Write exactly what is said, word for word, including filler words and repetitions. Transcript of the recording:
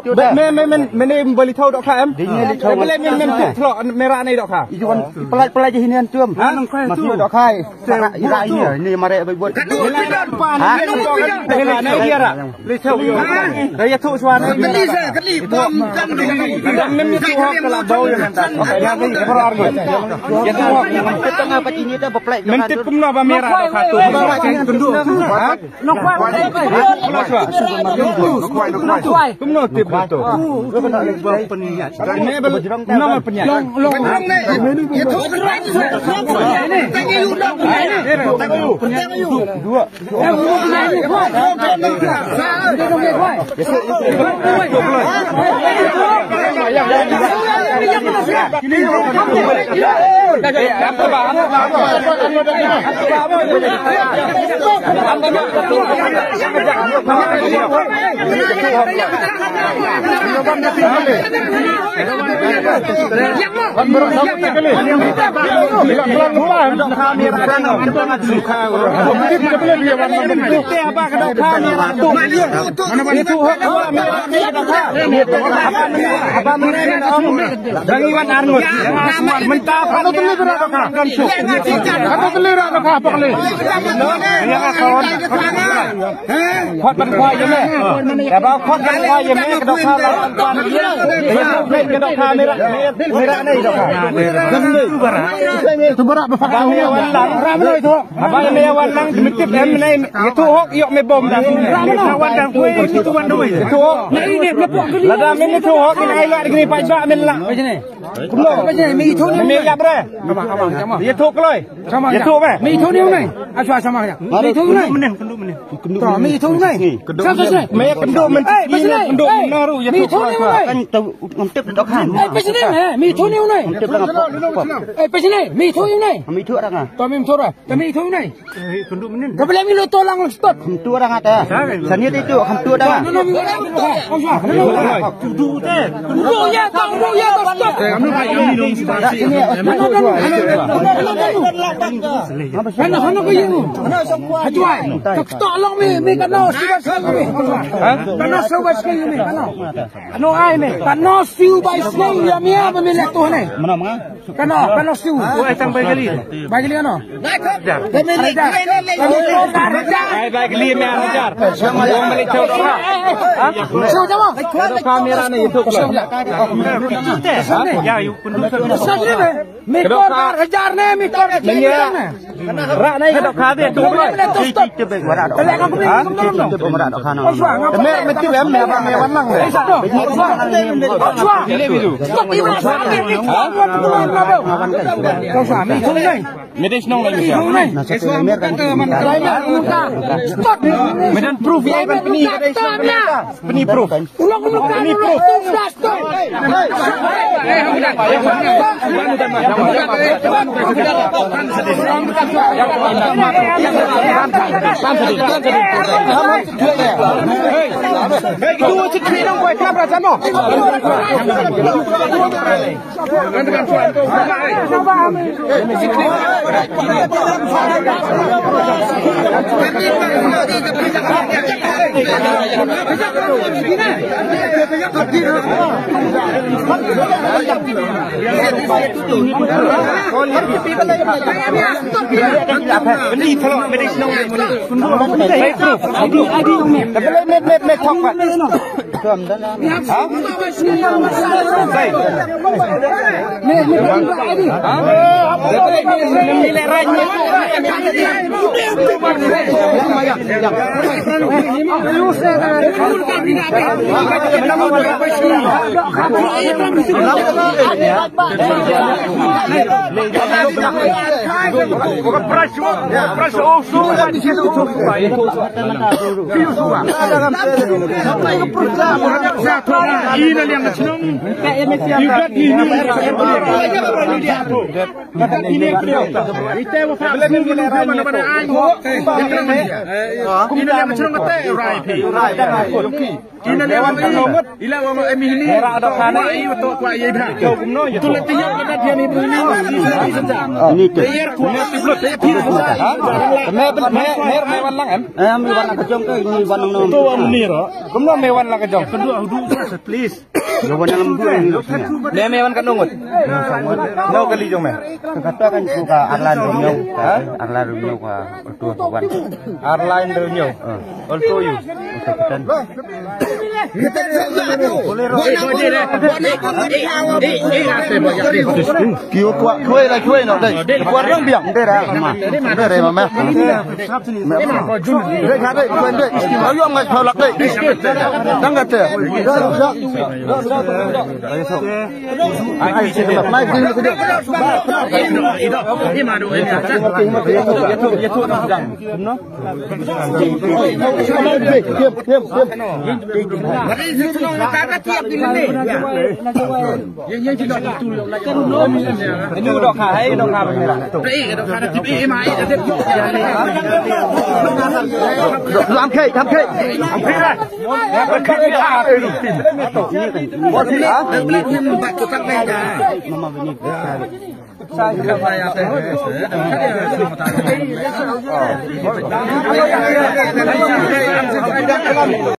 Me, me, me, me, me ne bali thau dok kha em? Ding ne li thau. Bali me, me, me, thlo, me ra ne dok kha. Iwan, pelai, pelai je hinian tuam. Ha? Masih dok kha. Para ira ini, ini mare bai buat. Ha? Ini dia ra. Li thau yo. Dah ya tu suara ini. Kali sa, kali bom, kan. Dah mem ni tu hok kala bau ya kan. Ya ni, para argo. Ya tu hok. Kita ngapa ini dah berpelai. Mentip kumno ba me ra dok kha tu. Ha? Kumno tip betul. Kumno peniat. Dang iwan arngut. Mynta kano tele ra ka. Kano tele ra ka pakle. Ya ka kawan. Khot ban khwa ïa me. Ya ba khot ban khwa ïa me ka dohkha la ban ïa. Ka dohkha mera mera ne dohkha. Tu bara ba fa. Ba me wan lang. Ba me wan lang. Mynta em ne. Itu hok yok me bom dah. Wan dah. Itu wan dah. Itu hok. Lada me itu hok ni ai la ni pai ba me la. Kumno? Me ïap re. Ïathuh kloi. Ïathuh me. Me ïathuh ni u nai. Aswa sama ya. Me ïathuh u nai. To me ïathuh u nai. Me ïathuh men. Ïathuh men na ru. Ïathuh kloi. Kan tu ngam tip dok han. Ai pesi ni me. Me ïathuh ni u nai. Ngam tip dok. Ai pesi ni me ïathuh u nai. Me ïathuh dang. To me ïathuh u nai. Ka bele mi lo to lang stot. Kham tu dang ata. Sani te tu kham tu dang. No, no, mi lo to. Kham tu te. Kham tu ya, kham tu ya, kham tu. Hano, hano ko yu. Hatuai. Ka to long mi, mi ka no suba sekali mi. Ka no suba sekali mi. Ka no. Ano ai mi. Ka no suba sekali ya mi apa mi le tu ne. Mana mana. Kano, kano siu. Oh, ai tang bai kali. Bai kali kano. Jar. Kami ni, kami ni, kami ni. Ai bai kali me jar. Wong balik chau ka. Ha? Siu jamo. Kado kamera ni itu. Ya, yu kundu. Siu ni me. Mi kor dar hajar ni, mi kor hajar ni. Ra nai ka dohkha de tu. Tele ka kumne. Tele ka kumne. Me me tu em me ba me wan lang. Stop. Stop. Me de shnong lai. Me de shnong lai. Stop. Me dan proof ya ban pini ka de shnong. Pini proof. Ulang ulang kan ulang tu flash tu. Ina liang ka chnong. Yu gat ni ni. Gat ni ni. Ite wa fa snu manu ka mana mana ai. Ina liang ka chnong kate rai phi. Ina liang ka chnong. Ila wa ma emi ni. Ra da khana i wa to kwa ye bha. Tu le tiap ka dia ni bu ni. Ni tu. Yer kwa ti blut te phi. Me me me me wan lang em. Em wan lang ka jong ka ni wan lang. To wa ni ro. Kumno me wan lang ka jong. Kedu hudu sa please. Yo wan lang bu ni. Me me wan ka nungut. No kali jong me. Kata kan ku ka Arlan Romeo. Ha? Arlan Romeo ka tu wan. Arlan Romeo. Alto yu. Kiwa kwa kwe la kwe no dai. Kwa rang biang. Ndera ma. Ndera ma ma. Dai ka dai kwe dai. Ayo ngai phaw lak dai. Dang ka te. Ai ai se ma. Mai ding ke. Ima do. Lam khe, lam khe.